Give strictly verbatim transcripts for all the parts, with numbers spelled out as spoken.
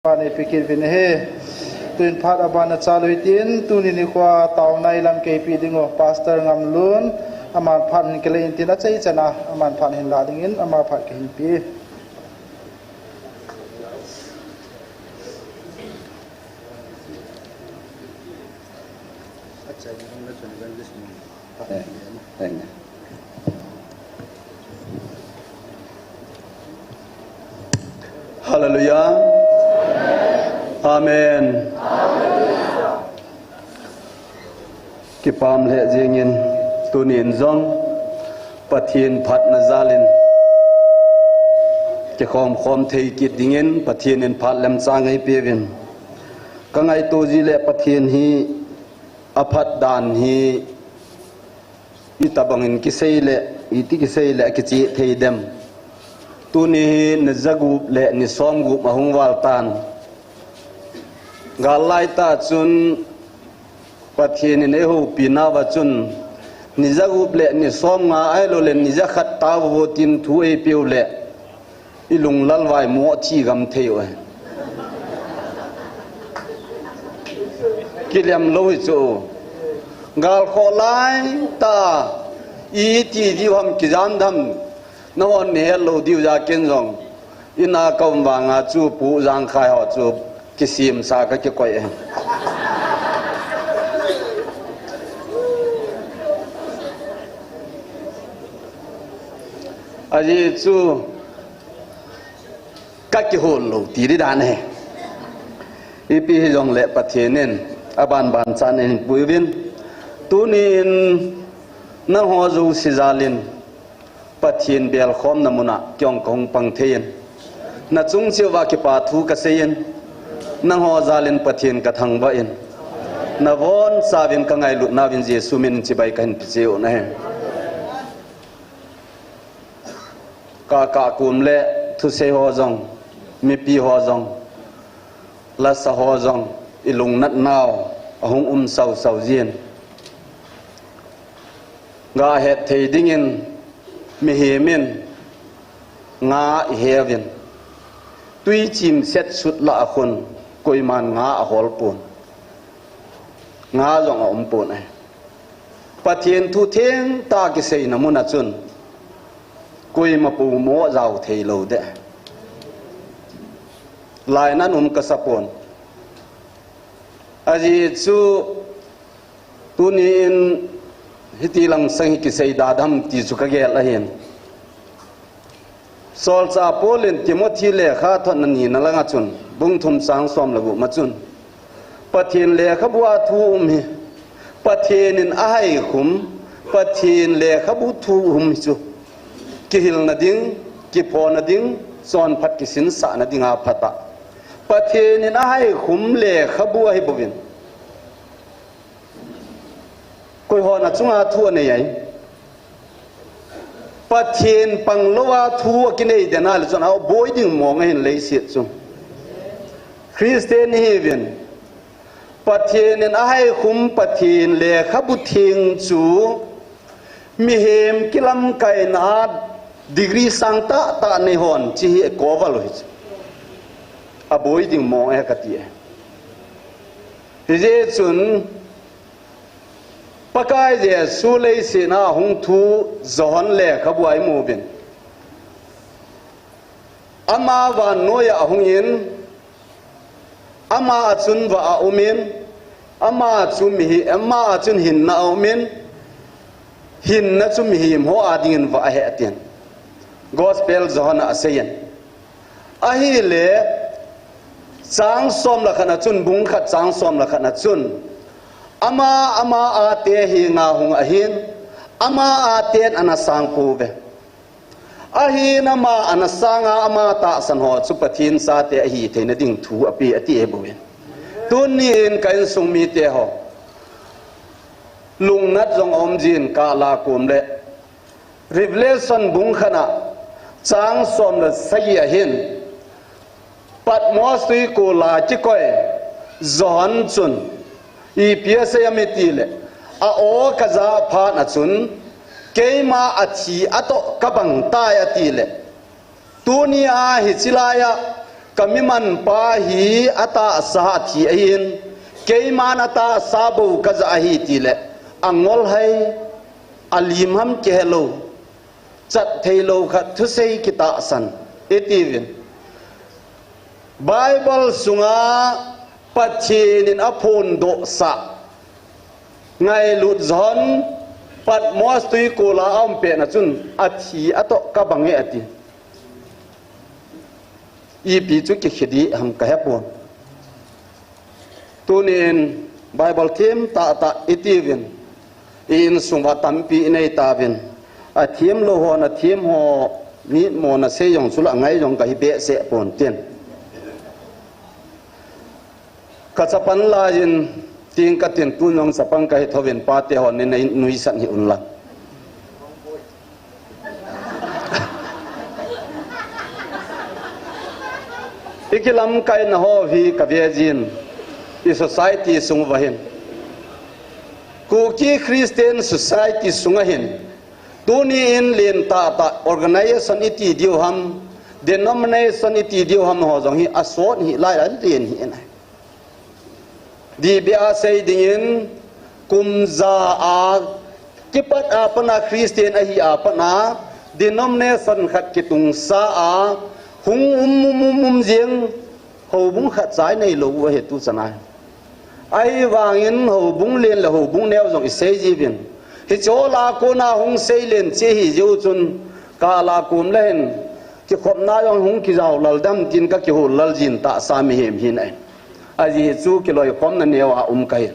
Pan ei pikit vin ahi. Tuin phat aban a cha lui tin, tuni nikho a taona i lam kei pi ding u, Pastor Ngamlun, aman phat hin kile in tin a chei chana, aman phat hin la dingin, ama phat kahin pi. Hallelujah. Amen. Kipam lheh jingin tunin jong Pathen phatna jalin kikhom khom thei kit dingin Pathen in phat lemchang eipeuvin. Ka ngaito ji le Pathen hi aphat dan hi itobangin kisei le, iti kisei le akichih thei dem. Tuni hi ni jagup le ni somgup ahung val tan. Gal lai ta chun Pathen in eihoupi nauva chun ni jagup le ni somnga ahilou le ni jakhat tao vo tin thu eipeu le i lunglal vai mo thi gam thei u. Kilem lou hi chu. Gal kho lai ta iti diu ham kijam dam. Nahon ni het lou diu ja ken jong. Ina ka um vanga chu Pu Jangkhai ho chu kisim sa ka kikoi e. Ajeh chu ka kihol lou ti di dan e. Ipi hijongle Pathen in aban ban chan in puiuvin. Tunin nangho jouse jalin Pathen belkhomna muna kei jong kahung pang thei in. Nachung cheh uva kipa thu kasei in. Nangho jalin Pathen kathangvah in. Navon chauvin kangailut nauvin Jesu min in chibai kahin pe cheh u ahi. Ka, ka kum le thusei ho jong, mipi ho jong, lasa ho jong, i lungnat nau, ahung um sau sau jin. Ga het thei dingin, mihem in, nga i heuvin. Tui chim set sut lah a khun, koiman nga ahol pon. Nga jong aum pon e. Pathen thu theng tah kiseina mun a chun, koima pu mo jao thei lou de. Lainat um kasa pon. Ajeh chu tuni in hiti lang sang hi kisei da dem ti chu kagel ahin. Solchah Paul in Timothy lekha thotna nina langa chun, bung thum chang som le gup ma chun, Pathen lekhabu a thu um hi, Pathen in ahaikhum, Pathen lekhabu thu um hi chu, kihilna ding, kiphona ding, chonphat kisinsahna dinga phatah. Pathen in ahaikhum lekhabu ahi bouvin. Koihon achunga thu anei ai. Pathen panglouva thu akinei den a le chun aboi ding mong ahin leiset chu. Christian ihiuvin. Pathen in ahaikhum Pathen lekhabu theng chu mihem kilamkaina degree sang tah tah neihon chi hi koval u hi chu. Aboi ding mong e kati e. Hijeh chun Pakai Jesu leiset a hung thu Johan lekhabu a imu uvin. Ama vannoiya ahungin, ama a chun vah aumin, ama chu mihi, ama a chun hinna aumin, hinna chu mihem ho a dingin vah ahi atin. Gospel Johan a aseiyin. Ahile, chang som le khat na chun, bung khat chang som le khat na chun, ama, ama a te hi nga hung ahin, ama a ten ana sang pouve. Ahin ama ana sanga ama tahsan ho chu Pathen chate ahi theina ding thu ape ati e bouvin. Tuni in ka insung mite ho. Lungnat jong aum jin ka la kum le. Revelation bung khat na chang som le sagi ahin. Patmos tuikul a kikoi Johan chun ipi asei em itile, a aw kaja phat na chun, keima athi atoh kabang tai atile, tuni a hiche laiya Ka miman pa hi atahsa a thi ahin, keiman atahsa bou kaja ahi tile, angol hai, alim ham kihelou, chat theilou khat thusei kitahsan, itiuvin. Bible sunga Pathen in aphondohsah, ngailut John, Patmos twikol a aum petna chun, athi atoh kabang e ati. Ipi chu kikhedi ham kahepon. Tunin Bible them tahtah itiuvin, i insung uva tampi inei tauvin. Athem lou hon athem ho, mitmona sei jong chule angai jong kahi behseh pon tin. Kachapan laiyin ting katin tun jong chapang kahi thouvin pate hon nei nuisat hih unlang. I kilamkaina ho hi kavejin, i society sung uva hin. Kuki Christian Society sunga hin, tuni in len tahtah organization iti diu ham, denomination iti diu ham ho jong hi asot hih lai a len hih in ahi. Dibeh a sei dingin, kum ja a kipat a pat a Christian ahi a pat a, denomination khat kitungsa a, hung um um um um jeng, houbung khat cha inei lou u ahi tuchan a. Ahivangin houbung len le houbung neo jong isei jiuvin. Hiche ho lah a kona hung seilen cheh hi jeh u chun, kal a kom le hin, kikhopna jong hung kijao lal dem tin kakihol lal jin tahsa mihem hi ahi. Ajeh chu kiloikhomna neo a um kahi.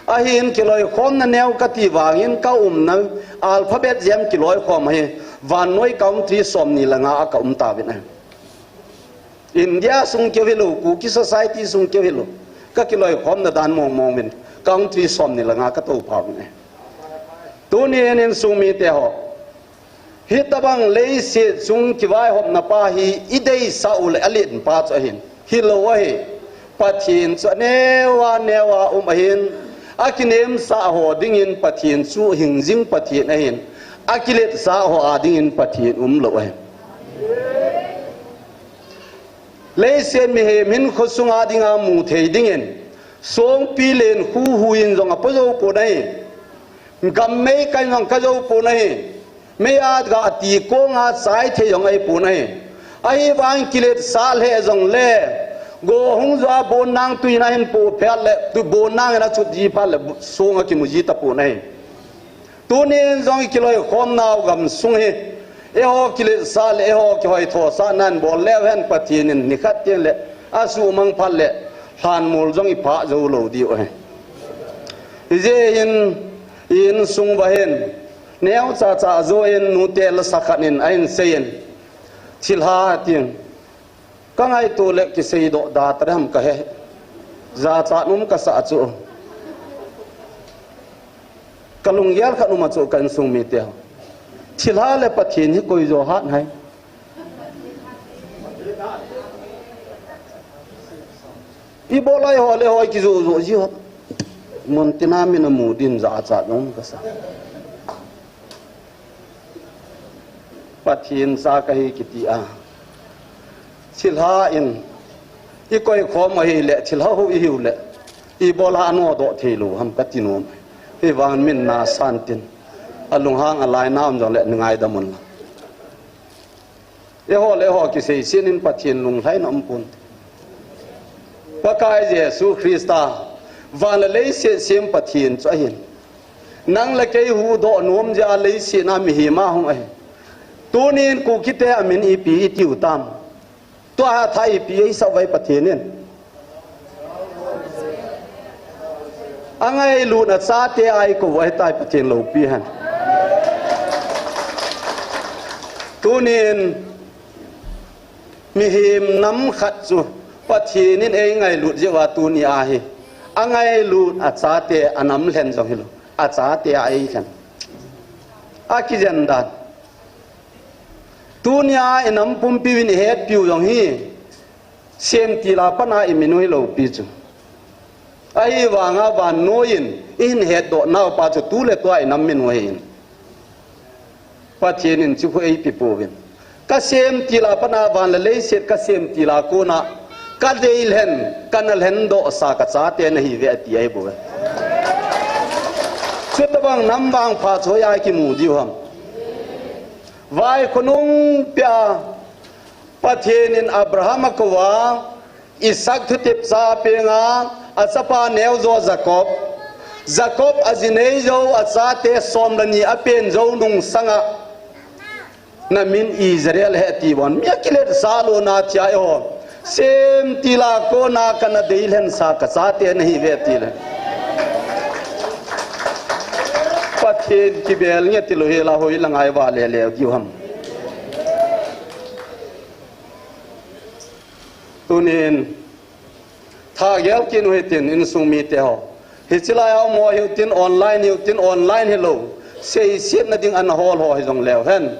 Ahin kiloikhomna neo kati vangin kaumna alphabet jem kiloikhom ahi. Vannoi country somni le nga a kaum tauvin ahi. India sung keu hilou, Kuki society sung keu hilou. Kakiloikhomna dan mong mong uvin, country somni le nga katou phauvin ahi. Tuni in insung mite ho, hitobang leiset chung kivaihopna pa hi ideisah u le alen pa chu ahin, hilou ahi. Pathen chu aneo a neo a um ahin, akinemsah ho dingin Pathen chu hingjing Pathen ahin, akiletsah ho a dingin Pathen umlou ahi. Leiset mihem hinkho sunga dinga mu thei dingin, songpi len khuhu in jong apo jou pon ahi. Gam meikai in jong ka jou pon ahi. Mei a ga ti konga chai thei jong ahi pon ahi. Ahivang kiletsah lheh jongle, go hung jo a bonnang tuin ahin po phat le, tu bonnang in achup ji phat le, song akimu ji tapon ahi. Tunin jong i kiloikhomnau gamsung hi, eiho kiletsah le eiho kihoithosah nan bol leu hen Pathen in nikhat teng le asuhmang phat le lhanmol jong i phah jou lou diu ahi. Hijeh hin i insung uva hin neocha cha jo in nute lasa khat in ahin seiyin, thilha tin, ka ngaito le kiseidoh da tadem kahe, jachat um kasah chu. Ka lunggel khat um a chu ka insung mite ho, thilha le Pathen hi koi jo hat hai. Ibola eiho le eiho kijoh joh ji ho, muntina min amu din jachat um kasa. Pathen cha kahi kiti a, thilha in i koikhom ahile, thilha ho i hiu le, ibola anodoh theilou ham kati nom. Hivang min nasan tin, alunghang alainau um jongle ngaidam un lang. Eiho le eiho kiseiset in Pathen lunglhaina umpon. Pakai Jesu Christa, van le leiset sem Pathen chu ahin, nang le kei huhdoh nom jeh a leiset a mihem a hung ahi. Tunin Kukite amin ipi itiu tam? Tua hatah a ipi eisah uvem Pathen in? Angailut achate a eikou u ahitai, Pathen loupi hen. Tunin mihem nam khat chu Pathen in eingailut jeh uva tuni ahi. Angailut achate anam lhen jong hilou, achate a eilhen. Akijen dan. Tunia inam pumpiuvin ihetpiu jong hi, semtil a pat a imin u hiloupi chu. Ahivanga vannoiyin ihin hetdoh naupa chu tuletua inam min u ahin. Pathen in chu khu eipepouvin. Ka sem tila pana van le leiset ka sem tila kona ka dei lhen, ka na lhen doh sa ka chate na hi ve ati ahi bou ve. Chutabang nam vangpha chu hoiya kimu diu ham? Vai khonung pia Pathen in Abraham a kou a, Isaac thutep cha a peng a, a chapa neo jo Jacob. Jacob a ji nei jou, a chate som le ni a pen jou nung sanga, na min Israel ahi ti bon. Mi a kilet sa lou na chia eiho. Sem tila kona ka na dei lhen sa ka chate na hi ve ti le. Pathen kibel nge ti lou hi la hoi la ngai va le le diu ham? Tunin, thagel kit u hitin, insung mite ho. Hiche lai a um ho hiu tin, online hiu tin, online hilou. Seiset na ding ana hol ho hi jong leu hen.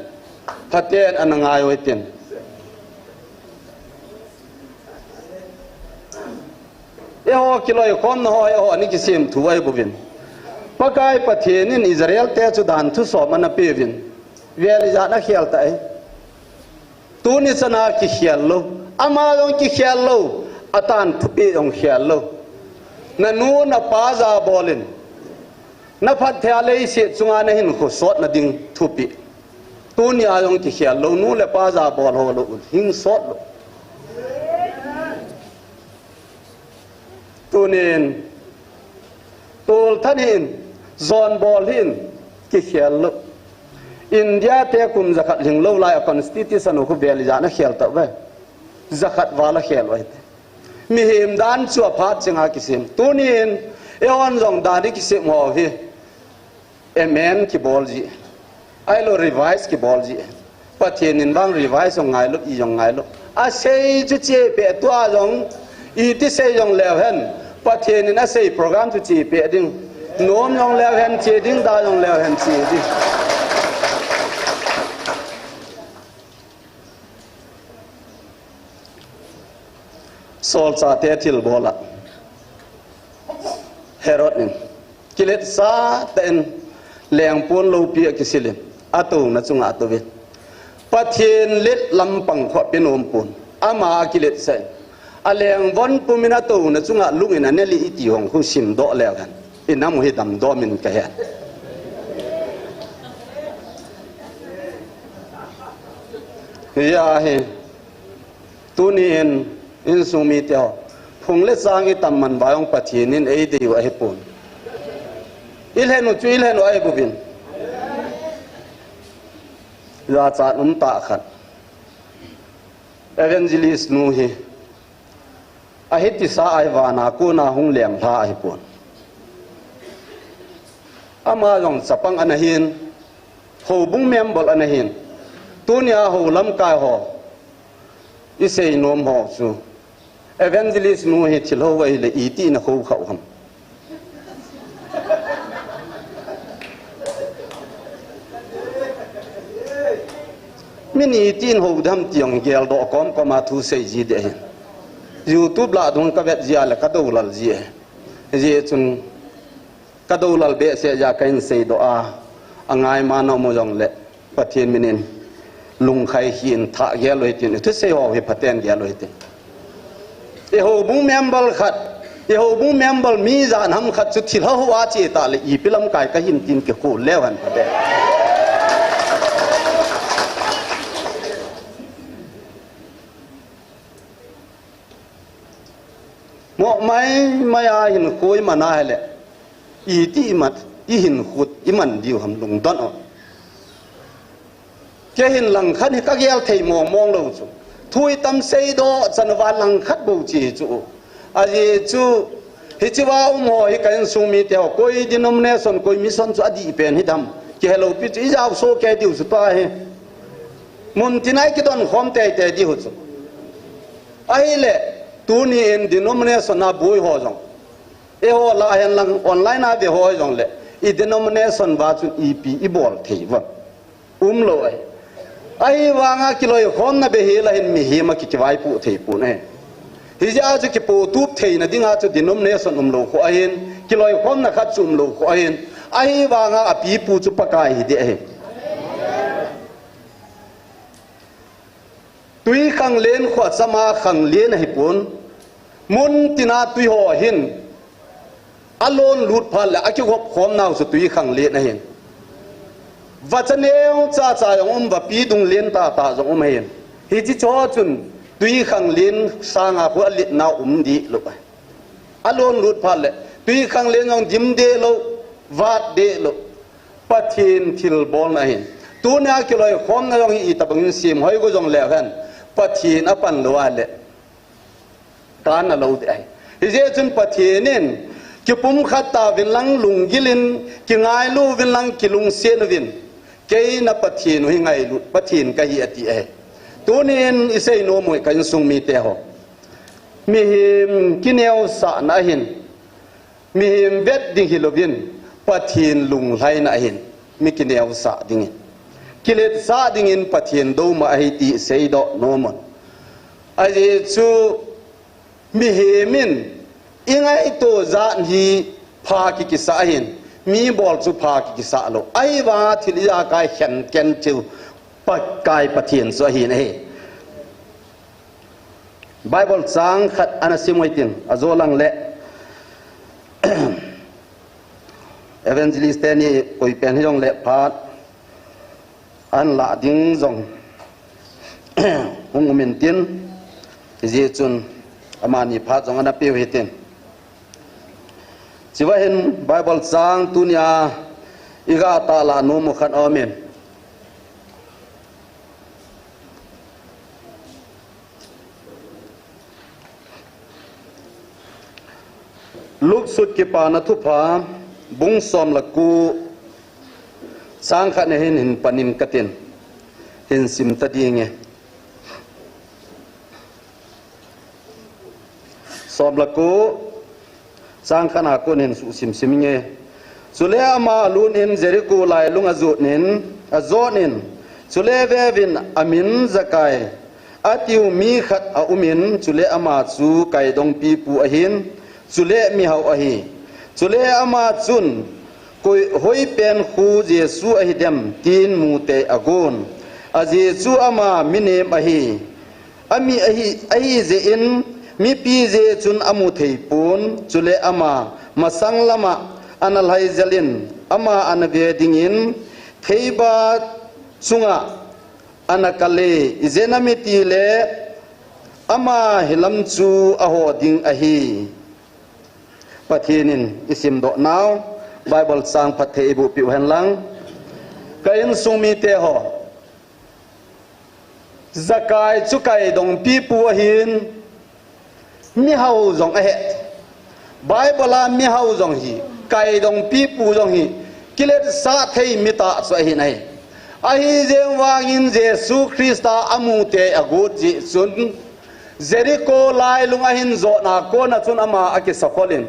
Phaten ana ngai u hitin. Eiho kiloikhomna ho, eiho ana kisem thu ahi bouvin. Pakai Pathen in Israel te chu dan thusom ana peuvin. Vel ijat na khel ta e. Tuni chana kikhel lou, ama jong kikhel lou, atan thupeh jong khel lou. Na nu na pa jabolin, na phatthei a leiset chunga na hinkho sot na ding thupeh. Tuni a jong kikhel lou, nu le pa jabol ho lou, hing sot lou. Tunin, tolthat hih in, jonbol hih in, kikhel lou. India te kum jakhat lhinglou lai a constitution u khu vel ijat na khel tauve. Jakhat val a khel u ahi. Mihem dan chu aphat chenga kisem. Tunin, eihon jong dan i kisem ho hi. Amen kibol ji. Ahilou revise kibol ji. Pathen in vang revise jong ngailou, i jong ngailou. Asei chu chepeh tua jong, iti sei jong leu hen. Pathen in asei program chu chepeh ding. Nom jong leu hen che ding, da jong leu hen che ding. Solchah te thilbol a Herod in kiletsah tah in lengpon loupi a kisil in atouna chunga atouvin. Pathen let lampang khu ape nom pon. Ama akiletsah in. Alengvon pum in atouna chunga lung in anel e iti hung khu simdoh leu hen. I nam u hi damdoh min kahen. Hia hi. Tunin, insung mite ho. Phung le chang i tam man uva jong Pathen in eidei u ahipon. I lhen u chu i lhen u ahi bouvin. Jachat um tah khat. Evangelist nu hi. Ahi tisa ahi vana kona hung lenglha ahipon. Ama jong chapang ana hin, houbung member ana hin. Tunia hou lamkai ho. I seinom ho chu. Evangelist nu hi thil hou ahile iti na hou khah u ham. Min iti in hou dam ti jong geldoh komkom a thu sei ji ding ahi. YouTube lah dung ka vet ji a le ka doulal ji e. Hijeh chun ka doulal behseh jeh a ka hin seidoh a, angai man a um u jongle Pathen min in lungkhai hih in thah gel u hitin, i thusei ho hi phaten gel u hitin. I houbung member khat, i houbung member mi ijat ham khat chu thil hou a che tah le ipi lamkai ka hin tin kikhol leu hen phaten. Mo mai mai a hinkho i man a hile. Iti i man, i hinkho i man diu ham lungdon o. Kei hin langkhat hi ka gel thei mong mong lou chu. Thu i tam seidoh chan uva langkhat bou che chu. Ajeh chu, hiche uva um ho hi ka insung mite ho, koi denomination, koi mission chu adih pen hi dam. Kihelou pi chu i jao soh kei diu chu tua hi. Mun tin a i kidon khom tei tei diu chu. Ahile, tuni in denomination a boi ho jong. Eiho lah hen lang online a ve ho jong le, i denomination uva chun ipi i bol thei uvam. Umlou ahi. Ahivanga kiloikhomna beihel a hin mihem a ki, kivaipoh thei pon ahi. Hijeh a chu kipoh tup theina dinga chu denomination umlou khu ahin, kiloikhomna khat chu umlou khu ahin. Ahivanga apipu chu Pakai hi ding ahi. Twikhanglen khu achama khanglen ahipon. Mun tina twi ho hin alon lut phat le akihop khom nau chu twikhanglen ahin. Vacha neo chacha jong um, vapi dung len tata jong um ahin. Hichi cho chun twikhanglen sanga khu alet nau um dih lou. Alon lut phat le twikhanglen jong dim deh lou, vat deh lou. Pathen thilbolna ahin. Tunia kiloikhomna jong hi itobangin sem hoi go jongle hen, Pathen apan lou a le kan alou deh ahi. Hijeh chun Pathen in kipumkhat tauvin lang lunggil in, kingailu uvin lang kilungset uvin. Kei na Pathen u hi ngailut Pathen kahi ati ahi. Tunin isei nom u hi ka insung mite ho. Mihem kineosahna ahin. Mihem vet ding hilouvin, Pathen lunglhaina ahin, mi kineosah dingin, kiletsah dingin Pathen douma ahi ti seidoh nom un. Ajeh chu mihem in ingaito jat hi pha kikisah ahin, mi bol chu pha kikisah lou. Ahivanga thil ijakai khenkhel chu Pakai Pathen chu ahin ahi. Bible chang khat ana sim u hitin, ajo lang le evangelist teni koipen hijongle phat anlah ding jong hung um intin, hijeh chun amani phat jong ana peu hitin. Chuva hin Bible chang tunia iga tahlah nom u khat aumin. Luke Sut Kipana Thupha, bung som le ko, chang khat na hin hin panin katin, hin sim ta dinge. Som le ko, chang khat na kon hin suhsim sim inge. Chule ama alut in Jericho lailung ajot in, ajot in, chule veuvin amin Zakai atiu mi khat aumin, chule ama chu kaidong pipu ahin, chule mihao ahi. Chule ama chun, koi, hoipen khu Jesu ahidem, tin mutei agon. Ajeh chu ama minem ahi. Ami ahi, ahijeh in, mipi jeh chun amu theipon, chule ama masang lama ana lhaijelin, ama ana ve dingin, theiba chunga ana kal e, ijeh inem itile, ama hilam chu aho ding ahi. Pathen in isimdoh nau Bible chang phatthei eiboh peh u hen lang. Ka insung mite ho, Zakai chu kaidong pipu ahin, mihao jong ahi. Bible a mihao jong hi, kaidong pipu jong hi, kiletsah thei mi tah chu ahin ahi. Ahijeng vangin Jesu Christa amutei agot jeh chun, Jericho lailung ahin jotna kona chun ama akisakhol in,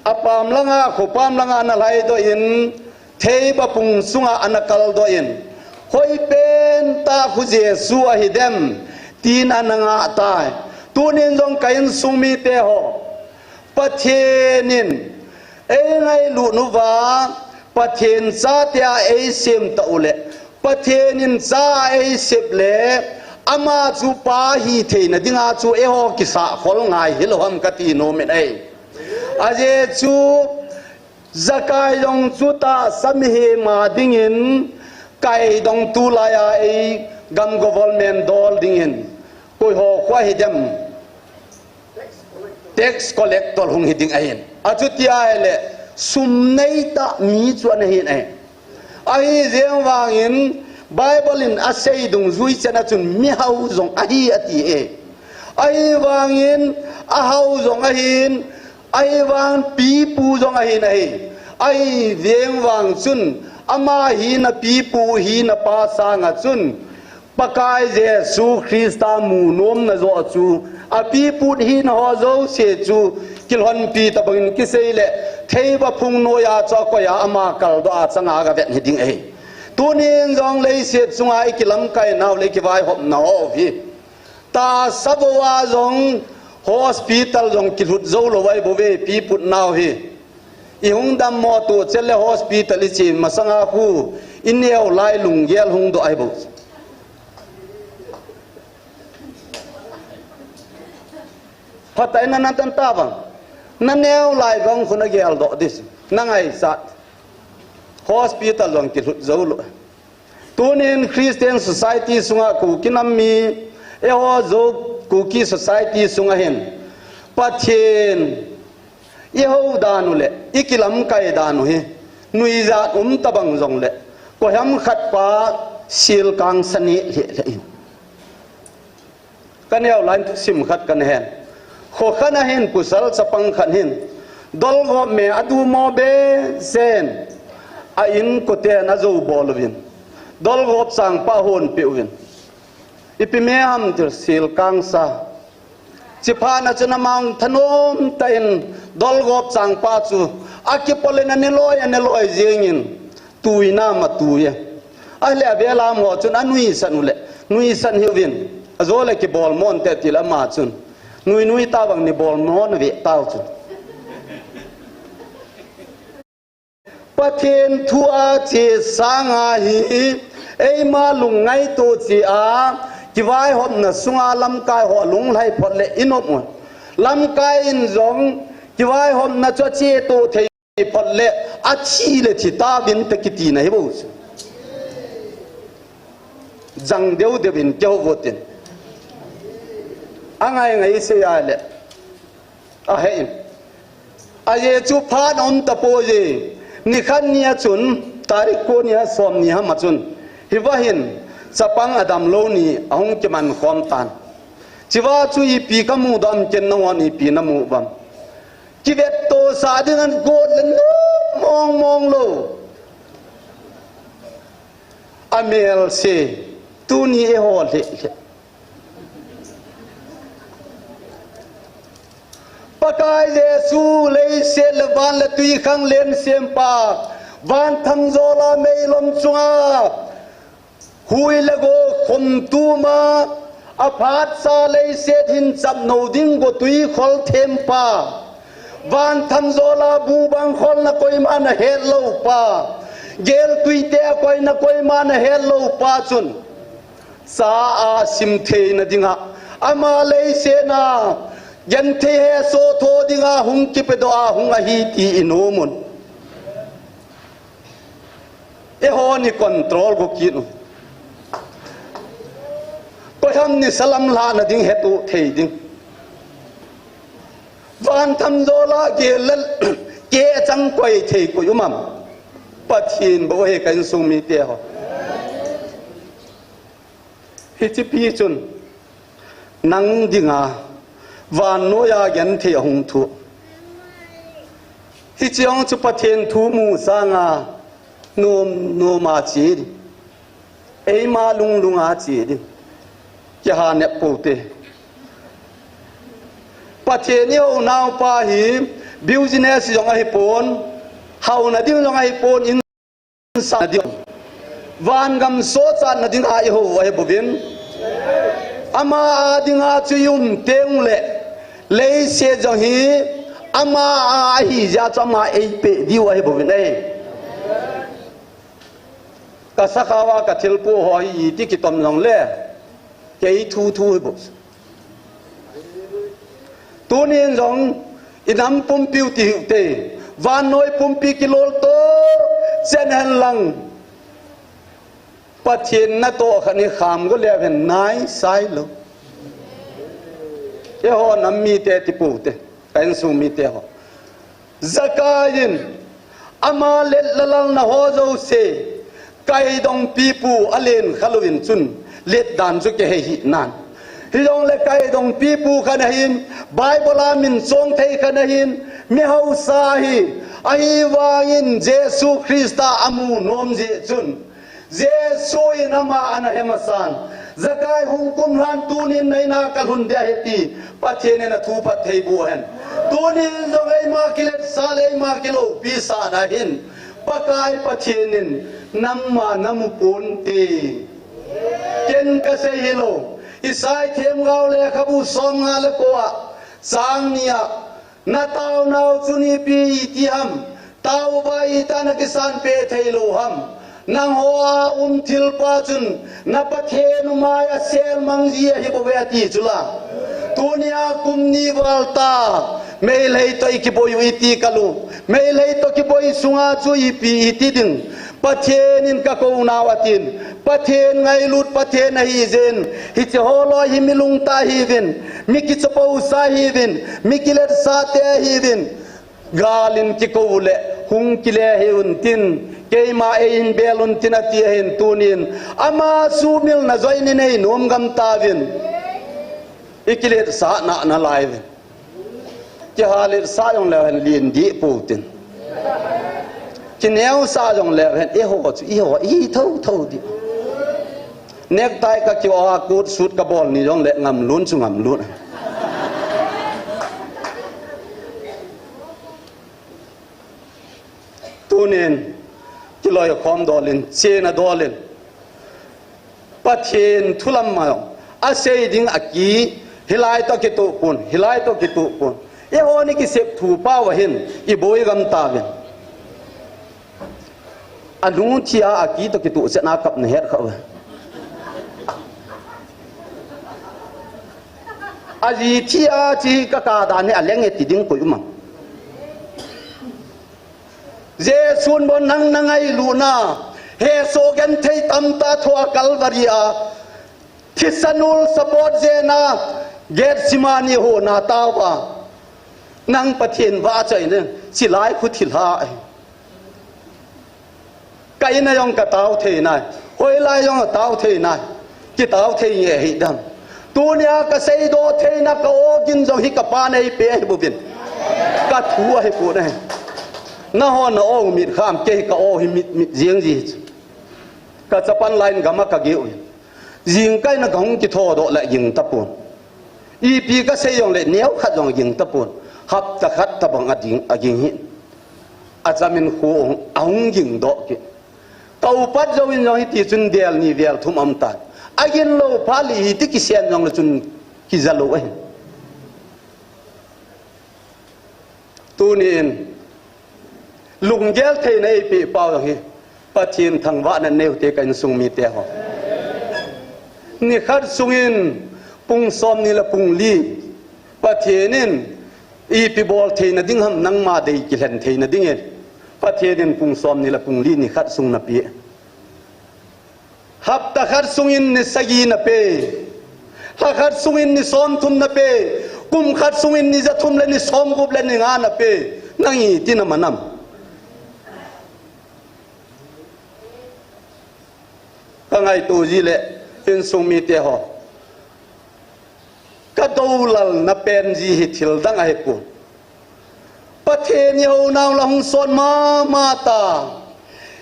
apam langa, khopam langa ana lhaidoh in, theiba pung sunga ana kaldoh in, hoipen tah khu Jesu ahidem, tin ana ngah tai. Tunin jong ka insung mite ho, Pathen in eingailut uva, Pathen chate a eisem tah u le, Pathen in cha eisep le, ama chu pa hitheina dinga chu eiho kisahkhol ngai hilou ham kati nom in ahi. Ajeh chu Zakai jong chu tahsa mihem a dingin, kaidong tulai a eigam government dol dingin, koiho khu ahidem, tax collector hung hiding ahin. Achuti ahile, sum neitah mi chu ana hin ahi. Ahijeng vangin, Bible in asei dungjui chana chun mihao jong ahi ati e. Ahivangin, ahao jong ahin, ahivang pipu jong ahin ahi. Ahijeng vang chun, ama hina pipu hina pa sanga chun, Pakai Jesu Christa mu nomna joh chu, apiput hina ho jouse chu, kilhonpi tobangin kisei le, theiba phung noiya chu akoiya ama kaldoh a changa gavet hiding ahi. Tunin jong leiset chunga ikilamkai nau le ikivaihopna ho hi, tahsa bou a jong hospital jong kilhut jou lou ahibouve, piput nau hi. Ihung dammo toh chele hospital iche masanga khu, ineo lai lunggel hungdoh ahibou. Phatah in na natan ta vang. Na neo lai vang khu na geldoh ding. Na ngaichat. Hospital jong kilhut jou lou. Tunin Christian Society sunga Kuki nam mi, eiho Zo Kuki Society sunga hin, Pathen i hou dan u le, i kilamkai dan u hi, nuijat um tabang jong le, koiham khat pa silkang sa ni le le in. Ka neo lai in thusim khat ka na hen. Kho khat a hin pasal chapang khat hin, dolgop me a du mo be sen, a inkoten a jou bol uvin, dolgop changpa hon pe uvin, ipi me ham ti le silkang sa. Chuphat na chun amang thanom tah in dolgop changpa chu a kipol in a neloi, a neloi jeng in, tui nam a tui e. Ahile avel a um ho chun a nuisan u le, nuisan hih uvin, a jo le kibol mo inte ti le ama chun, nui nui ta vang ni bol mo na ve tau chun. Pathen thu a che sanga hi, eima lungngaito che a, kivaihopna sunga lamkai ho lunglhai phot le i nom u. Lamkai in jong kivaihopna chu a che to thei phot le, a thi le thi ta vin te kiti na hi bou. Jang deu deu in keu vo tin. A ngai ngai se a le. A he in. A je chu phat a um ta po je. Ni khat ni a chun, tarik ko ni a som ni ham a chun. Hi va hin, chapang a damlou ni, a hung kiman khom tan. Chiva chu ipi ka mu dam ken na hon ipi na mu vam. Kivet to sa ding an got le nom mong mong lou. A mel se, tuni eiho le le. Pakai Jesu leiset le van le tui khang len sempa, van thamjol a meilom chunga, hui le go khom tuma, a phat sa leiset hin chap no ding go tui khol thempa, van thamjol a bu bang kholna koima na het lou pa, gel tui te a koina koima na het lou pa chun, cha a sim theina dinga, ama leiset a genthei hesoh tho dinga hung kipedoh a hung ahi ti i nom un. Eiho ni control go kit u. Koiham ni salam lhahna ding hetu thei ding. Van thamjol a gel le ke chang koi thei koi um am. Pathen bou ahi ka insung mite ho. Hiche pi chun nang dinga vannoi a genthei a hung thu. Hiche hung chu Pathen thu mu sanga nom nom a che ding. Eima lung lung a che ding. Kiha nep pou te. Pathen i hou nau pa hi business jong ahi pon, hauna ding jong ahi pon, in sa ding. Van gam sochatna dinga i hou ahi bouvin. Ama a dinga chu i um teng le, leiset jong hi ama a ahi jeh chun ama ei pe diu ahi bouvin ahi. Ka sakhao a ka thilpoh ho hi iti kitom jong le, kei thu thu hi bou. Tunin jong i nam pumpi u ti hiu te, vannoi pumpi kilol to chen hen lang, Pathen natoh khat ni kham go leu hen nai sai lou. Eiho nam mite ti pou te, ka insung mite ho. Zakai in ama let lalalna ho jouse, kaidongpi pu a len kha louvin chun, let dan chu kihei hih nan. Hijongle kaidongpi pu khat ahin, Bible a min chong thei khat ahin, mi hausa ahi, ahivangin Jesu Christa a mu nom jeh chun, Jesu in ama ana he masan. Zakai hung kum lhan tunin na in a ka lhun ding ahi ti Pathen in a thu phatthei boh hen. Tunin jong eima kiletsah le eima kiloupisahna hin Pakai Pathen in nam a na mu ponte. Ken ka sei hilou. Isai themgao lekhabu somnga le ko a, chang ni a, na taonau chun ipi iti ham, tao uva iti a na kisan peh thei lou ham. Nangho a um thilpa chun na Pathen u mai a selmang ji ahi bouve ati chula. Tunia kum ni val ta, Meitei toh i kiboi u iti kalu. Meitei toh kiboi sunga chu ipi iti ding. Pathen in ka kou nau atin. Pathen ngailut Pathen ahi jeh in. Hiche holoi hi mi lungtah ahiuvin. Mi kichapousa ahiuvin. Mi kiletsah te ahiuvin. Gal in kikou le, hung kile hih un tin, keima eihin bel un tin ati ahin tunin, ama sumilna joh in inei nom gam tauvin. I kiletsah na, nalai uvin. Kiha letsah jong leu hen lien dih pou tin. Kineosah jong leu hen, eiho chu, eiho, i thotho dih. Necktie ka kiho a, coat suit ka bol ni jong le ngam lun chu ngam lun. Tunin, kiloikhom dol in, chena dol in. Pathen thu lam ma jong asei ding aki, hilai toh kitoh pon, hilai toh kitoh pon. Eiho ni kisep thu pau ahin, i boi gam tauvin. Anu thi a aki toh kitoh chet na kap na het kha uve. Aji thi a chi ka ka dan hi aleng e ti ding koi um am. Jesun bon nang na ngailutna, hesoh genthei tamtah thoh a Calvary a, thisan ul support jeh in a, Gethsemane hon a tao a. Nang Pathen vahchoi in, chilai khu thilha ahi. Ka in a jong ka tao thei nai. Hoilai jong a tao thei nai. Kitao thei nge hi dam. Tunia ka seidoh theina ka aw gin jong hi ka pan eipe ahi bouvin. Ka thu ahi pon ahi. Nahon na aw mit kham, kei ka aw hi mit, mit jeng ji. Ka chapang lai in gam a ka geh u. Jingkah in a ka hung kithodoh le ging tapon. Ipi ka sei jong le neo khat jong ging tapon. Hapta khat tabang a ding, a ging hi. Achamin khu ahung ging doh kit. Ka upat jouvin jong hiti chun del ni vel thum aum tan. Agin lou phat le hiti kisen jong le chun kija lou ahi. Tunin, lunggel theina eipeh pau jong hi, Pathen thangvahna nei u hite ka insung mite ho. Nikhat sungin pung som ni le pung li, Pathen in ipi bol theina ding ham nangma dei kilhen theina dingin, Pathen in pung som ni le pung li nikhat sung napeh. Hapta khat sungin ni sagi napeh. Lha khat sungin ni somthum napeh. Kum khat sungin ni jathum le ni somgup le ni nga napeh. Nang iti naman am? Ka ngaito ji le, insung mite ho. Ka dolalna pen ji hi thil dang ahi pon. Pathen i hounau la hung sot mama ta.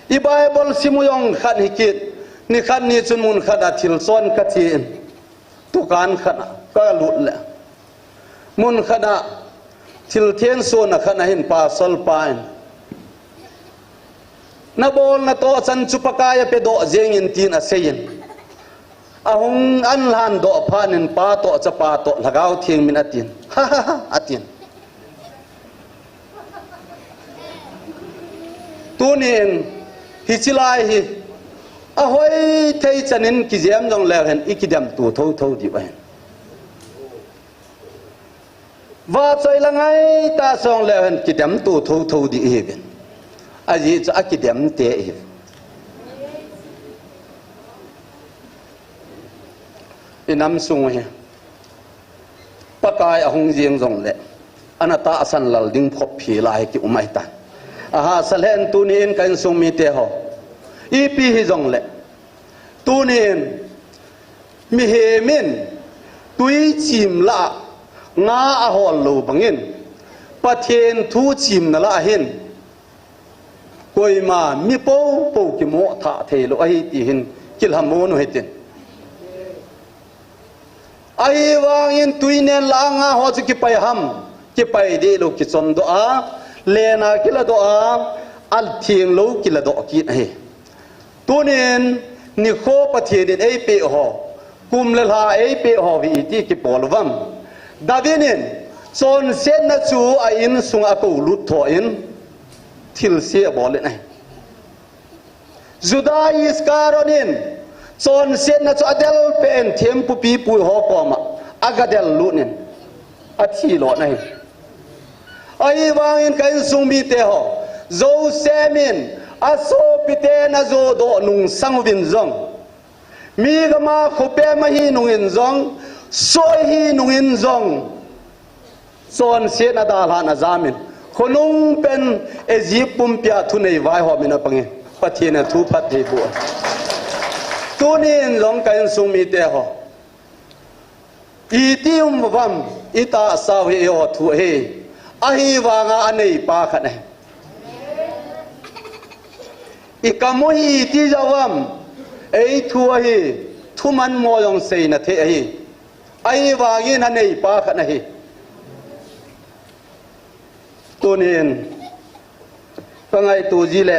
I Bible sim u jong khat hi kit. Nikhat ni chun mun khat a thil chon ka che in. Dukan khat a ka lut le. Mun khat a thil theng sona khat a hin pastor pa in. Na bolna toh chan chu Pakai a pedoh jeng in tin asei in. Ahung an lhan doh phat in Pa toh, Chapa toh, Lhagao Theng min atin. Ha ha ha, atin. Tunin, hichi lai hi, ahoi thei chan in kijem jong leu hen, i kidem tu thotho diu ahin. Vahchoi la ngai ta song leu hen kidem tu thotho di ihiuvin. Ajeh chu akidem te ihiu. I nam sung u hi. Pakai ahung jeng jong le. Ana tahsan lal ding phop hi la hi ki um ahi tan. Aha, salen tunin ka insung mite ho. Ipi hi jong le. Tunin, mihem in tui chim lah a nga ahol lou bangin, Pathen thu chimna lah a hin, koima mi popo kimoh thah thei lou ahi ti hin kilhamon u hitin. Ahivangin tui nen lah a nga ho chu kipai ham, kipai deh lou kichon doh a, len a kila doh a, atheng lou kila doh kit ahi. Tunin, nikho Pathen in eipeh ho, kum le lha eipeh ho hi iti kipol uvam. David in, chonsetna chu a insung a akou lut tho in, thilse abol in ahi. Juda Iscariot in, chonsetna chu adel pen thempupi pu ho koma, aga del lut in, athi lona ahi. Ahivangin ka insung mite ho, Joseph in asopite najodoh nungsang uvin jong, mi gama khopem ahi nungin jong, soi hi nungin jong, chonsetna dalhah na jamin, khonung pen Egypt pumpia thunei vaihom in apangin, Pathen in athu phattheiboh. Tunin jong ka insung mite ho, iti um uvam, itahsau hi eiho thu ahi, ahivanga aneipa khat ahi. Ikam u hi iti jeh uvam, eithu ahi, thuman mo jong seina thei ahi. Ahivangin aneipa khat ahi. Tunin, ka ngaito ji le,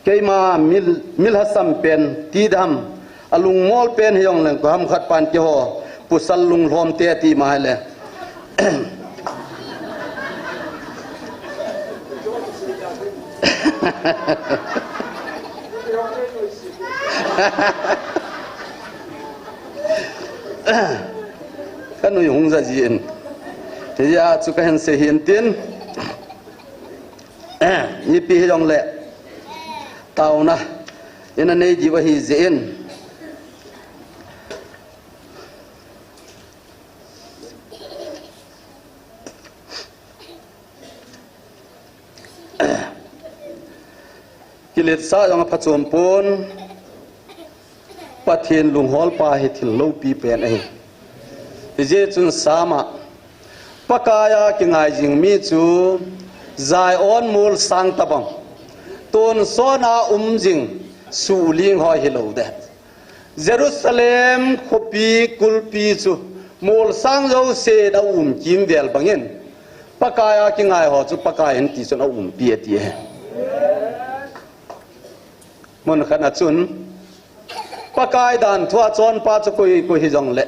keima mil, mil hasam pen, ti dam, alungmol pen hijongleng, koiham khat pan keiho, pasal lunglhom te ati ma hile. Ka nui hung ja jin. Hijeh a chu kahin sei hin tin. Ipi hijongle, taona ina nei diu ahi jeh in. Kiletsah jong aphachom pon, Pathen lungholpa hi thil loupi pen ahi. Hijeh chun Sam a, Pakaiya kingai jing mi chu Zion molsang tabang, tonsot a um jing suhling hoi hilou de. Jerusalem khopi kulpi chu molsang jouse a um kimvel bangin, Pakaiya kingai ho chu Pakai in tichun aumpi ati ahi. Mun khat a chun, Pakai danthu a chonpa chu koi, koi hijongle,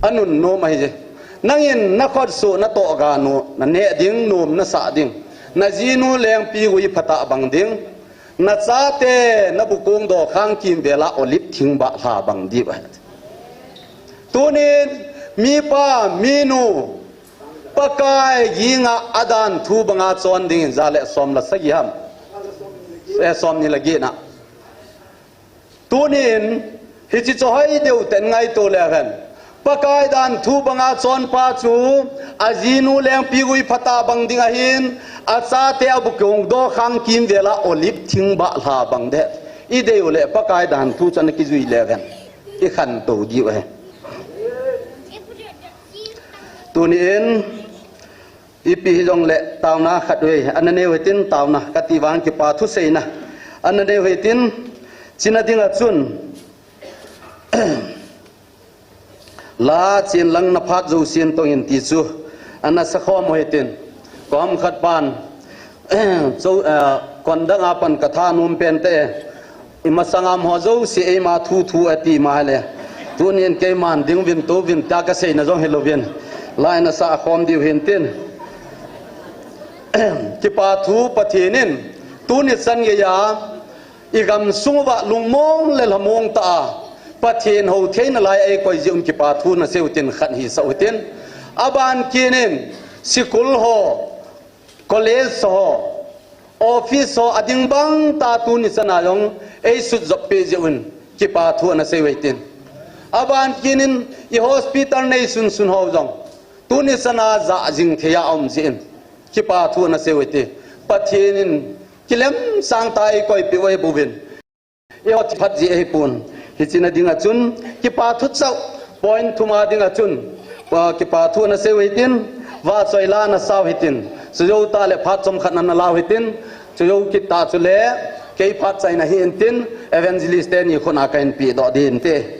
anunnom ahi je. Nangin nakhutsoh natoh ganu, naneh ding, nom nasah ding, najinu lengpi gui phatah bang ding, nachate nabukong dokhang kimvel a olive thing bahlha bang diu ahi. Tunin mipa, minu, Pakai ginga adanthu banga chon dingin ja le som le sagi ham. Eh, somni le get na. Tunin, hiche chu hoi deu ten ngaito le hen. Pakai danthu banga chonpa chu, ajinu lengpi gui phatah bang ding ahin, achate abukong dokhang kimvel a olive thing bahlha bang de. Idei u le Pakai danthu chu ana kijui le hen, ikhantou diu ahi. Tunin, ipi hijongle taona khat vei ana neiu hitin, taona kati vang kipa thuseina ana neiu hitin, chuna dinga chun, la chenlang na phat jousen tongin ti chu ana sakhom u hitin, koiham khat pan, chu, eh, kondang a pan kathanom pen te, imasang a um ho jouse eima thu thu ati ma le, tunin keiman ding uvin, tou uvin tia kaseina jong hilouvin, la ina sakhom diu hintin. Kipa thu Pathen in tuni chan geiya igamsung uva lungmong le lhamong tah a Pathen hou theina lai eikoi jeh un kipa thu naseiu tin khat hisah u hitin. Aban kit in, school ho, college ho, office ho ading bang tah tuni chana jong eisut jop peh jeh un kipa thu ana seiu hitin. Aban kit in i hospital neisun sun ho jong tuni chana jah jing thei a um jeh in kipa thu ana seiu hite. Pathen in kilem sangtah a eikoipeh u ahi bouvin. Eiho thiphat jeh ahipon. Hiche na dinga chun, kipa thu chauh, point thum a dinga chun, pa, kipa thu ana seiu hitin, vahchoi la ana sau hitin, chujou tah le phat chomkhat ana lau hitin, chujou kit tah chule, kei phat chaina hi intin, evangelist teni khut a kahin pehdoh ding inte.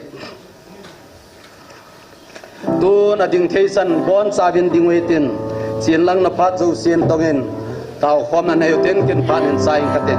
Tun ading thei san bonchauvin ding u hitin, chenlang na phat jousen tongin, taokhomna neiu tin, kin phat in chai inge kati.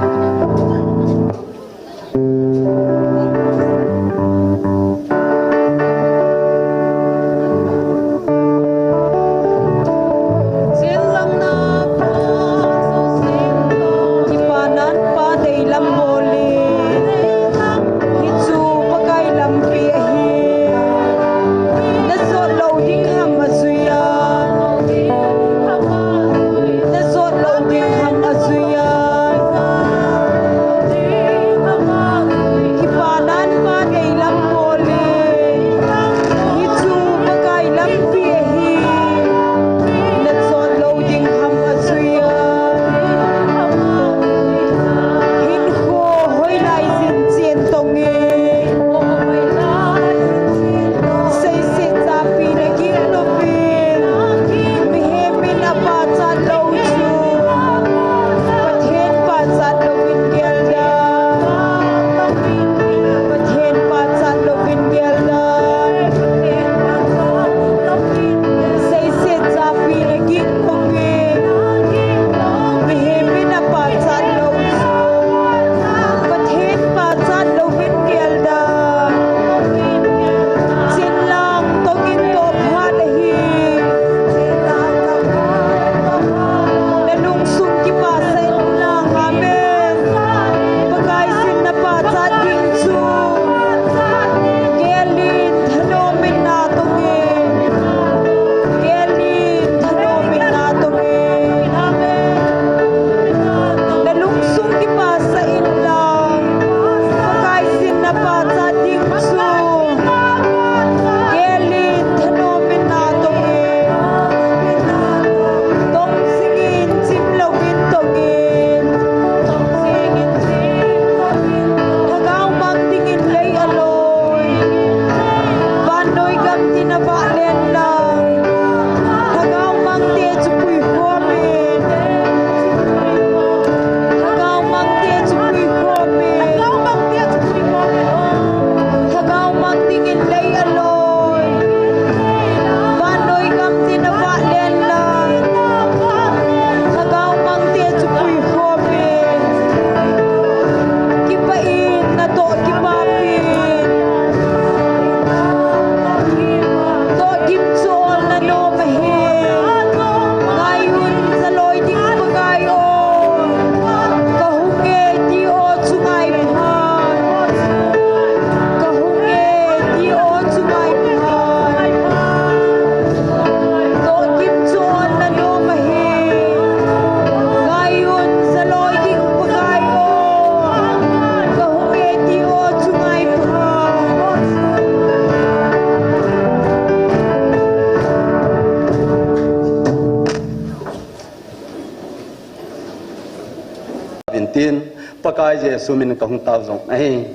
Tin, Pakai Jesu min kahung tao jong ahi.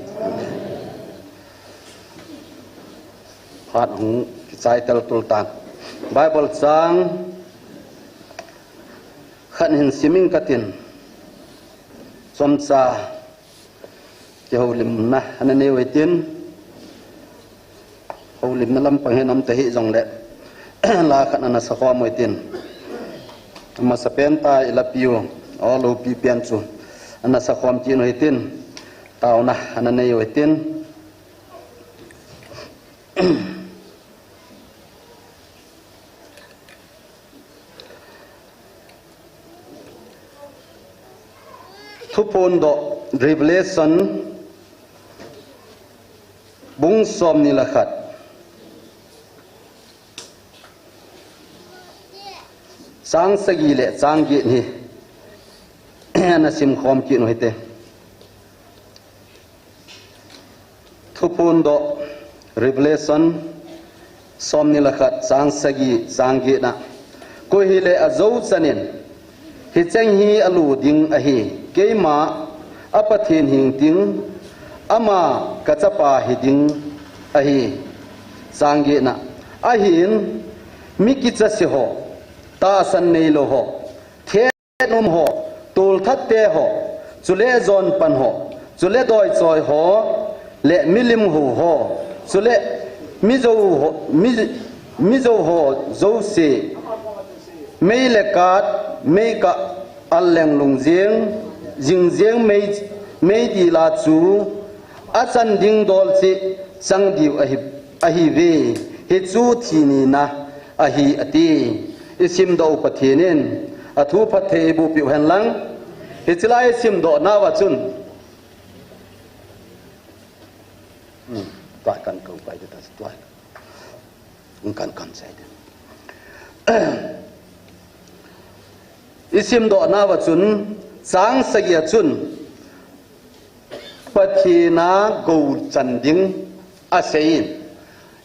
Phat hung kichai tel tul tan. Bible chang khat hin sim ing katin. Chomcha kihoulimna ana nei u hitin. Houlimna lampang hin um tahih jongle la khat ana sakhom u hitin. Amasapen ta ilapiu, o loupi pen chu ana sakhom kit u hitin. Taona ana nei u hitin. Thuphondoh, Revelation, bung somni le khat, chang sagi le chang get hi ana simkhom kit u hite. Thuphondoh, Revelation, somni le khat, chang sagi, chang get na. Koi hileh ajou chanin, hicheng hi alu ding ahi, keima a Pathen hing ding, ama kachapa hi ding ahi. Chang get na. Ahin, mi kichase ho, tahsan neilou ho, thet um ho, tolthat te ho, chule jonpan ho, chule doichoi ho, le milim hou ho, chule mijou ho, mi, mijou ho jouse, mei le kat, meikah alleng lungjeng, jingjeng mei, meidila chu, achan ding dol cheh chang diu ahi, ahiuve, hichu thi nina ahi ati. Isimdoh u Pathen in athu phatthei eiboh piu hen lang. Hiche lai isimdoh nauva chun, hmm, tua kan kou pai ta tua. Kan kan sai de. Isimdoh nauva chun, chang sagi a chun, Pathen a gou chan ding aseiyin.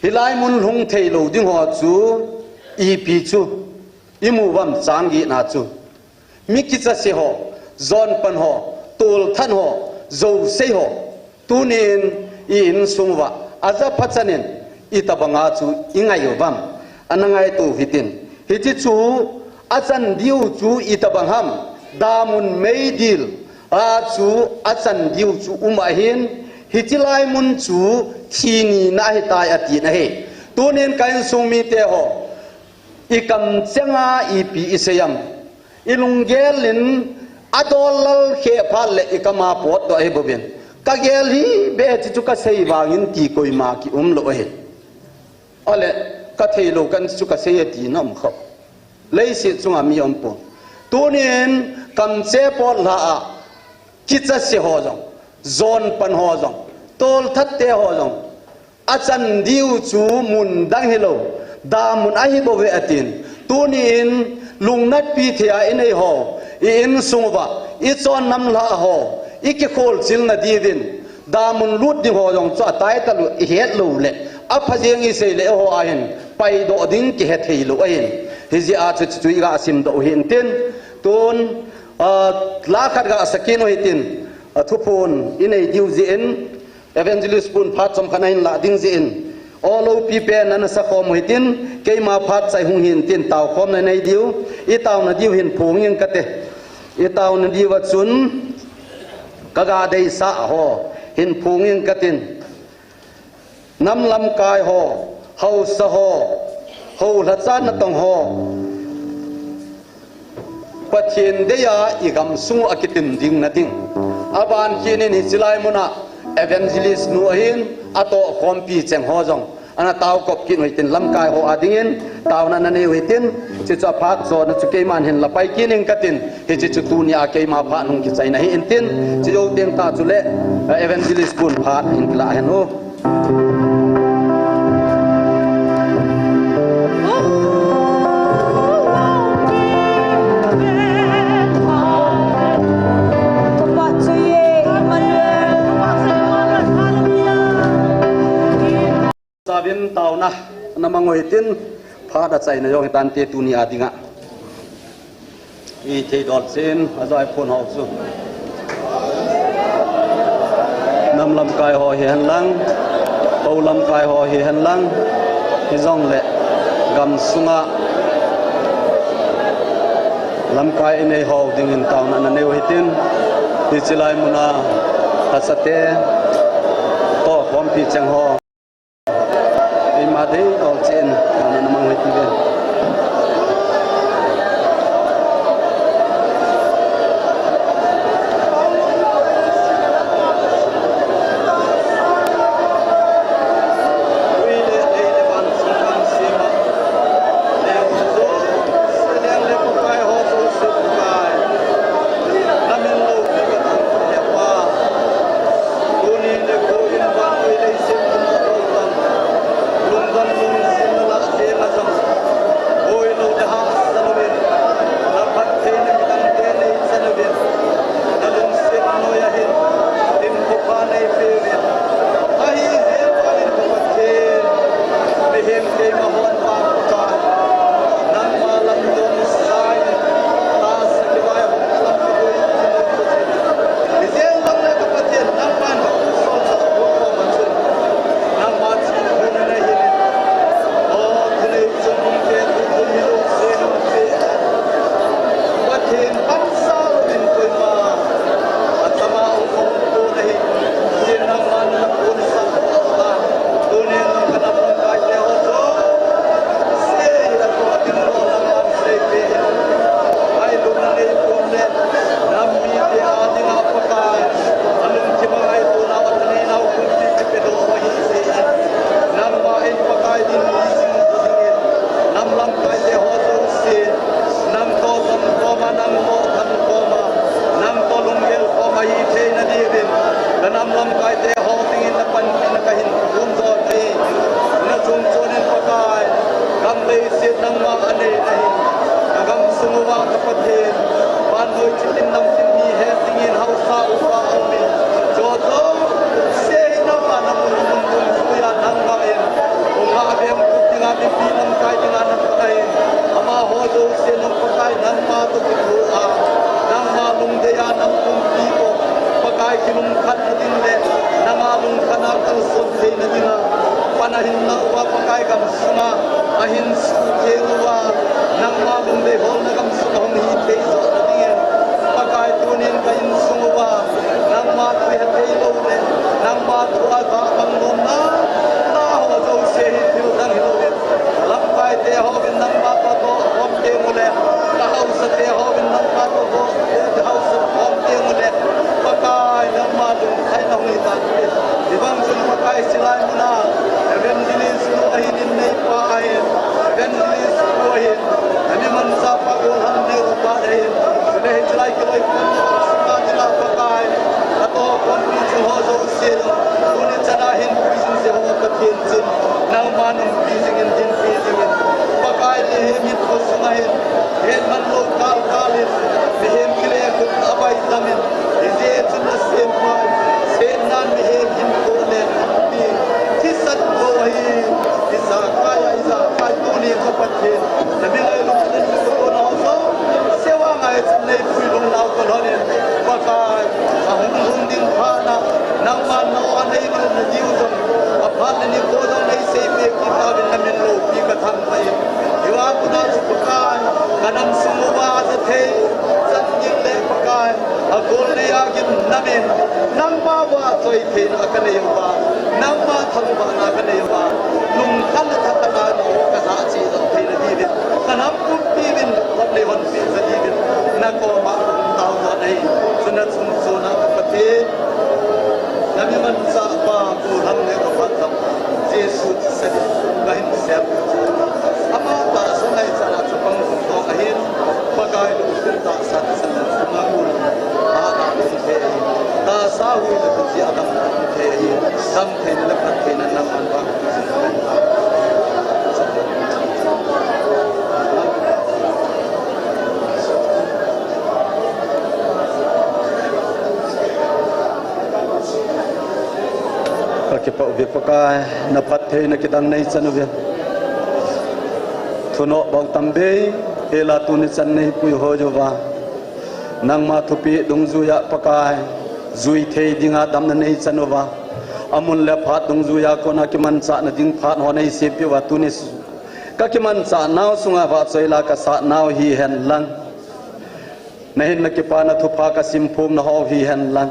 Hilai mun lhung theilou ding ho chu, ipi chu, imu uvam chang get na chu. Mi kichase ho, jonpan ho, tolthat ho, jouse ho. Tunin i insung uva, ajapha chanin, itobanga chu ingai uvam. Ana ngaito u hitin. Hiche chu, achan diu chu itobang ham. Damun meidil a chu achan diu chu um ahin, hiche lai mun chu thi nina ahitai atin ahi. Tunin ka insung mite ho, i kamcheng a ipi isei am? I lunggel in adol lal kheh phat le i kam a potdoh ahi bouvin. Ka gel hi beh, hiche chu ka sei vangin ti koima kium lou ahi. Ahile, ka theilou kan chu ka sei e tina um khop. Leiset chunga mi um pon. Tunin kamcheng pot lha a, kichase ho jong, jonpan ho jong, tolthat te ho jong, achan diu chu mun dang hilou, damun ahi bouve atin. Tunin lungnatpi thei a inei ho, i insung uva, i chonnam lha ho, i kikholchilna diuvin, damun lut ding ho jong chu atai talou, i het lou le, apha jeng i sei le ho ahin, paidoh ding kihe thei lou ahin. Hijeh a chu, chu, chu i ga simdoh u hintin, tun, ah, la khat ga sa kit u hitin, ah, thuphon inei diu jeh in, Evangelist pun phat chomkhat ahin lah ding jeh in, o loupi pen ana sakhom u hitin, keima phat chai hung hintin, taokhomna nei diu, i taona diu hin phong ing kate. I taona diuva chun, ka ga deisah ho hin phong ing katin. Nam lamkai ho, haosa ho, hou lhacha natong ho, Pathen dei a i gamsung u akitim ding na ding. Aban kit in hiche lai mun a evangelist nu ahin, atohkhompi cheng ho jong ana taokop kit u hitin, lamkai ho a dingin taona na nei u hitin, hiche chu aphat chona chu keiman hin la pai kit ing katin, hiche chu tuni a keima phat hung kichaina hi intin, hiche jou teng tah chule, eh, evangelist pun phat hin kilah hen u. Savin taona na mang u hitin, phat achaina jong hitante tuni a dinga. I thei dol chen, ajai phon ho chu. Lamkai ho hihen lang, Ho lamkai ho hihen lang, hijongle gamsunga lamkai inei ho dingin taona nanei u hitin, hiche lai muna tahsate toh khompi cheng ho. Eima dei tol chen, taona namang u hite. Nang toh thangkhom a, nang toh thangkhom a, nang toh lunggel khom a hitheina diuvin, ka nam lamkaite ho dingin napanpina kahin thum jong ahi. Nachung chun in Pakai, gam leiset nangma anei nahi. Ka gamsung uva ka Pathen, vannoi chitin namtin mi het dingin haosa uva aumin, jouse hi nangma namun mun dungjuiya nangma in hung ngah veng dinga mipi lamkai dinga napanai. Amaho jouse nang Pakai nangma toh kithoa, nangma lungdeiya nang pumpi toh Pakai kilungkhatna ding le nanga lungkhatna kalson theina dinga pan ahin lah uva Pakai gamsunga ahin suhtheng uva, nangma lungdei holna gamsunga hung hithei joh na dingin Pakai tunin ka insung uva nangma thu hethei lou le nangma thu a vahmang nomna, na ho jouse hi thil dang hilouvin, lamkaite hovin nangma toh tohkhom teng ule, ka haosate hovin nangma toh toh haosa khom teng ule, Pakai nangma lungkhaina hung hitan. Hivang chun Pakai, chulai muna evangelist nu ahin, in neipa ahin, evangelist pu ahin, ami manchahpa Golhang Neo pa ahin, chule hiche lai kiloikhomna sunga dinga Pakai, atohkhompi cheng ho jouse jong, tuni chana hinpui jing jeh ho Pathen chun, nangman umpi jingin, hinpi jingin, Pakai, mihem hinkho sunga hin, hetman lou kalkal in, mihem kile khut a baijam in, hijeh chun nasem pa in, Setnan mihem hinkho le, ti, thisat bou ahi, ijakai a, ijakai tuni ka Pathen, na mi ngailut in na kona ho jouse vang a chun neipui lung nau ka lhon in, Pakai, ahung lhung ding phat na, nangman na o a neilut na diu jong, aphat le nikho jong neisei peh kit tauvin na min loupi ka thangvah in, hiva kona chu Pakai, ka nam sung uva ajathei chan ding le Pakai, agol nei a gimnam in, nangma uva choi theina ka nei uva, nangma thangvahna ka nei uva, lungkhat le thahat a na o ka jahcheh jou theina diuvin, ka nam pumpi uvin, hon le hon peh jou diuvin, na koma ka hung tao doh ahi. Chuna chungchon a ka Pathen, na mi manchahpa Golhang Neo ka phat jong, Jesu thisa ding ka hin sem chu, ama tahsa ngaichat a chapang hung tong ahin, Pakai lungthim tahsa thisa ding chunga Golhang a dam thei ahi, tahsa hui le thuchih a dam thei ahi, dam theina le phattheina nangman vang Ka kipah uve Pakai, na phattheina kidang nei chan uve. Thunoh bou tam bei, hila tuni chan nei puihoi uva. Nangma thupeh dungjuiya Pakai, jui thei dinga damna nei chan uva, amun le phat dungjuiya kona kimanchahna ding phat ho nei sempeh uva, tuni kakimanchah nau sunga vahchoila kasat nau hihen lang, nahinna kipana thupha kasimphumna ho hihen lang,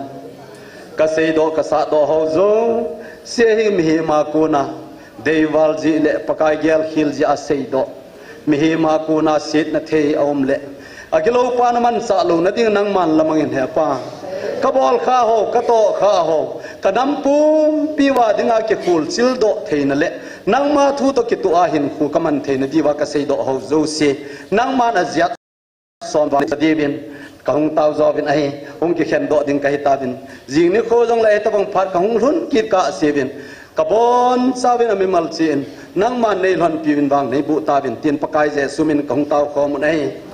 kaseidoh kasatdoh ho jouse hi mihema kona deival jeh le Pakai gelkhel jeh a seidoh, mihema kona setna thei aum le, agilou pa na manchah louna ding nangman lamangin hepa, kabol kha ho, katoh kha ho, kanam pumpi uva dinga kikhol childoh theina le, nangma thu toh kitoh a hinkho kaman theina diuva kaseidoh ho jouse, nangman ajat som vang sa diuvin, kahung tao jouvin ahi, hung kikhendoh ding kahitauvin, jing nikho jongle hitobang phat kahung lhun kit kahseuvin, kabonchauvin amimal cheh in, nangman neilhonpiuvin vang neiboh tauvin, tin Pakai Jesu min kahung taokhom un ahi.